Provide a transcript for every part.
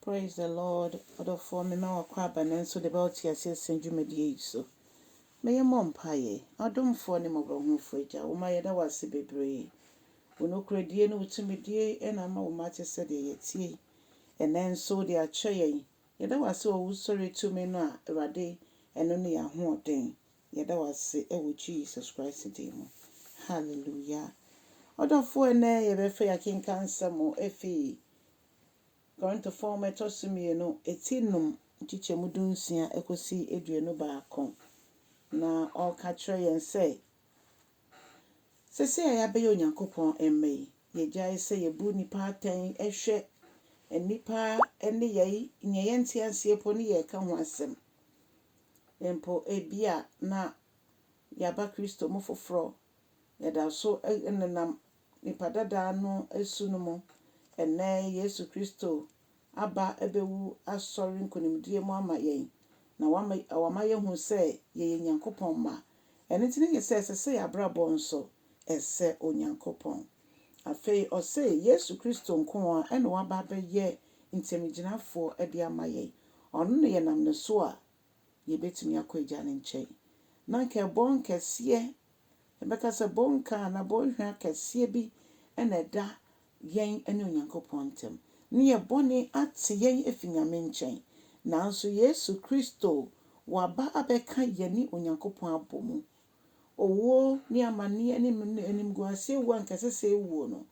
Praise the Lord ɔdɔfoɔ mema wakɔ aba nanso de bɛwote aseɛ sɛn dwumadie yi so. Ma yɛmmɔ mpaeɛ. Adomfoɔ ne mmɔborɔhunufoɔ Agya, wo mma yɛda wo ase bebree. Wo nokorɛdie ne wo tumidie na ama wo mma te sɛdeɛ yɛteɛ yi. Ɛnnɛ nso wode akyɛ yɛn. Yɛda wo ase wɔ wo sɔre tumi no a, Awurade, ɛno ne yɛn ahoɔden. Yɛda wo ase wɔ Jesus Christ din mu. Hallelujah. Ɔdɔfoɔ, ɛnnɛ yɛbɛfa yɛn akenkan nsɛm efi Korintofoɔ nwoma ɛtɔ so mmienu, eti 5, nkyekyɛmu 16 kɔsi 21. Na ɔreka kyerɛ yɛn sɛ, seesei a yɛabɛyɛ Onyankopɔn mma yi, yɛgyae sɛ yɛbu nnipa atɛn, hwɛ nnipa nneyɛe, nea yɛnte aseɛ mpo ne yɛreka ho asɛm. Mpo ebia na yɛaba Kristo mu foforɔ, yɛda so nenam nipa dadaa no su no mu. Ɛnnɛ Yesu Kristo aba abɛwu asɔre nkonimdie mu ama yɛn, na wama wama yɛahu sɛ yɛyɛ Nyankopɔn mma. Ɛno nti ne yɛ sɛ ɛsɛ sɛ yɛn abrabɔ nso ɛsɛ Onyankopɔn. Afei ɔse Yesu Kristo nko ara ɛna waba abɛyɛ ntamgyinafoɔ de ama yɛn. Ɔno na yɛnam ne so a yɛbɛtumi akɔ Agya no nkyɛn. Na nka ɛbɔn kɛseɛ, yɛbɛka sɛ bɔnka anaa bɔnhwa kɛseɛ bi ɛna ɛda yɛn ne Onyankopɔn ntam. Ne yɛ bɔne ate yɛn afi Nyame nkyɛn. Nanso Yesu Kristo waba abɛka yɛne Onyankopɔn abɔ mu. Owuo ne amanneɛ ne animguaseɛ wu a anka ɛsɛ sɛ ɛwuo no,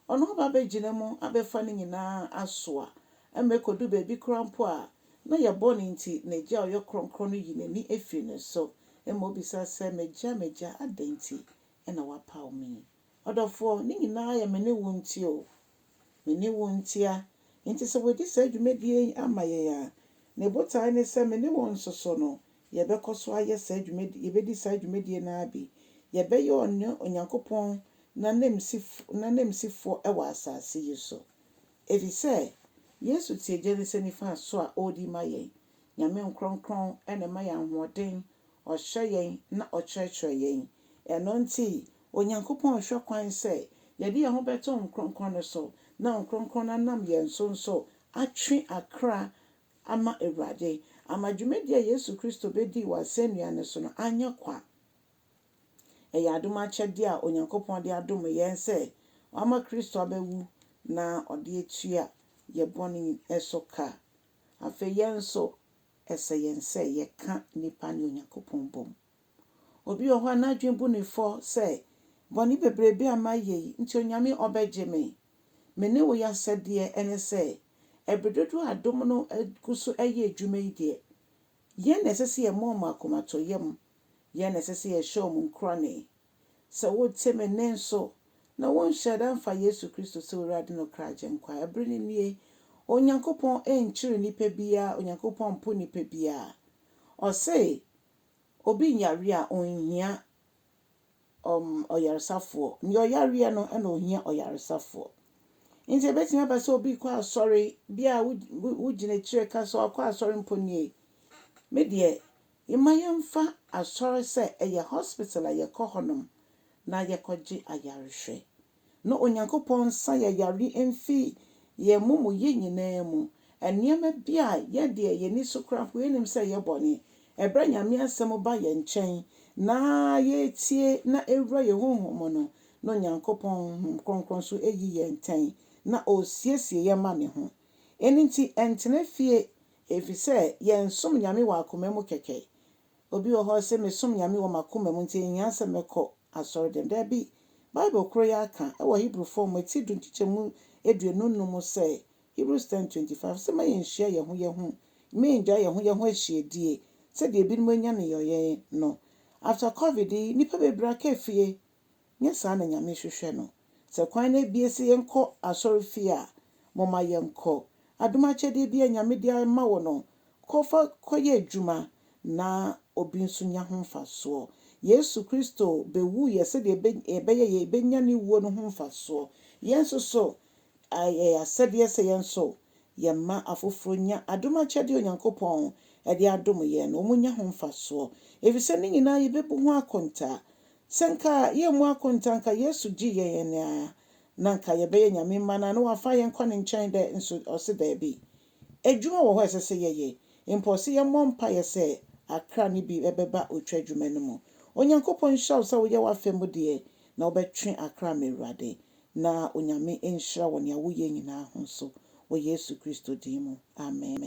ɔno aba abɛgyina mu abɛfa ne nyinaa asoa ama ɛkɔdu baabi koraa mpo a na yɛ bɔne nti n'agya a ɔyɛ kronkron no yi n'ani afiri ne so. Ma obisa sɛ, "M'agya, m'agya, adɛn nti ɛna woapaw me yi?" Ɔdɔfoɔ, ne nyinaa yɛ me ne wo nti o. Me ne wo ntia. Nti sɛ wɔdi saa dwumadie yi ama yɛn a, ne botae ne sɛ me ne wo nso so no, yɛbɛkɔ so ayɛ saa dwumadie, yɛbɛdi saa dwumadie no ara bi. Yɛbɛyɛ ɔne Onyankopɔn n'ananmusifoɔ wɔ asase yi so. Ɛfiri sɛ, Yesu te Agya ne nsa nifa so a ɔredi ma yɛn. Nyame nkronkron na ɛma yɛn ahoɔden, ɔhyɛ yɛn na ɔkyerɛkyerɛ yɛn. Ɛno nti, Onyankopɔn hwɛ kwan sɛ yɛde yɛn ho bɛto nkronkron no so na nkronkron no anam yɛn so nso atwe akra ama Awurade. Ama dwumadie a Yesu Kristo bɛdii wɔ asɛnnua no so no anyɛ kwa. Ɛyɛ adom akyɛdeɛ a Onyankopɔn de adom yɛn sɛ wama Kristo abɛwu na ɔde atua yɛn bɔne so ka. Afei yɛn nso, ɛsɛ yɛn sɛ yɛka nnipa ne Onyankopɔn bom. Obi wɔ hɔ a n'adwene bu ne fɔ sɛ bɔne bebrebe a mayɛ yi nti Onyame ɔbɛgye me. Me ne wo yɛ asɛdeɛ ne sɛ, ɛberɛ dodoɔ a adom no gu so yɛ adwuma yi deɛ, yɛn na ɛsɛ sɛ yɛma wɔn akomatɔyam. Yɛn na ɛsɛ sɛ yɛhyɛ wɔn nkurane. Sɛ wote me nne nso na wonhyɛ da mfa Yesu Kristo sɛ Awurade no kra agyenkwa, ɛberɛ no nie. Onyankopɔn nkyere nnipa biara, Onyankopɔn mpo nnipa biara. Ɔse obi nyare a ɔnhia ɔyaresafoɔ. Nea ɔyareɛ no ɛna ohia ɔyaresafoɔ. Nti ebɛtumi aba sɛ obi kɔ asɔre bi a wogyina akyire ka sɛ ɔkɔ asɔre mpo nie. Me deɛ, mma yɛmfa asɔre sɛ ɛyɛ hospital a yɛkɔ hɔnom na yɛkɔgye ayarehwɛ. Na Onyankopɔn nsa yɛ yare mfi yɛn mumuyɛ nyinaa mu. Nneɛma bi a yɛn deɛ yɛn ani so koraa mpo yɛnim sɛ ɛyɛ bɔne. Ɛberɛ a Nyame asɛm ba yɛn nkyɛn na yɛretie na ɛwura yɛn honhom mu no, na Onyankopɔn Honhom Kronkron nso ayi yɛn ntɛn na ɔresiesie yɛn ma ne ho. Ɛno nti, ɛntena fie ɛfiri sɛ yɛnsom Nyame wɔ akoma mu kɛkɛ. Obi wɔ hɔ sɛ mesom Nyame wɔ m'akoma mu nti ɛnhia sɛ mɛkɔ asɔredan. Daabi, Bible koro yi aka ɛwɔ Hebrewfoɔ mu eti 10 nkyekyɛmu 25 sɛ Hebrews 10:25 sɛ ma yɛnhyia yɛn ho yɛn ho, ma yɛngyae yɛn ho yɛn ho ahyiadie sɛdeɛ ebinom anya ne yɔyɛ no. After COVID yi, nnipa bebree aka fie. Nyɛ saa na Nyame hwehwɛ no. Sɛ kwan no abue sɛ yɛnkɔ asɔre fie a, momma yɛnkɔ. Adom akyɛdeɛ bi a Nyame de ama wo no, kɔfa kɔyɛ adwuma na obi nso nya ho mfasoɔ. Yesu Kristo bɛwuiɛ sɛdeɛ ɛbɛyɛ yɛbɛnya ne wuo no ho mfasoɔ. Yɛn nso so, ɛyɛ asɛdeɛ sɛ yɛn nso yɛmma afoforɔ nya adom akyɛdeɛ Onyankopɔn de adom yɛn no, wɔn nya ho mfasoɔ. Ɛfiri sɛ ne nyinaa yɛbɛbu ho akonta. Sɛ nka yɛmmu akonta nka Yesu gye yɛn a, na nka yɛbɛyɛ Nyame mma no a na wafa yɛn kɔ ne nkyɛn dɛ nso ɔse daabi. Adwuma wɔ hɔ a ɛsɛ sɛ yɛyɛ. Mpo ɔse yɛmmɔ mpaeɛ sɛ akra no bi bɛba otwa adwuma no mu. Onyankopɔn nhyira wo sɛ woyɛ w'afa mu deɛ na wobɛtwe akra ama Awurade. Na Onyame nhyira wɔ nea woyɛ nyinaa ho nso wɔ Yesu Kristo din mu. Amen.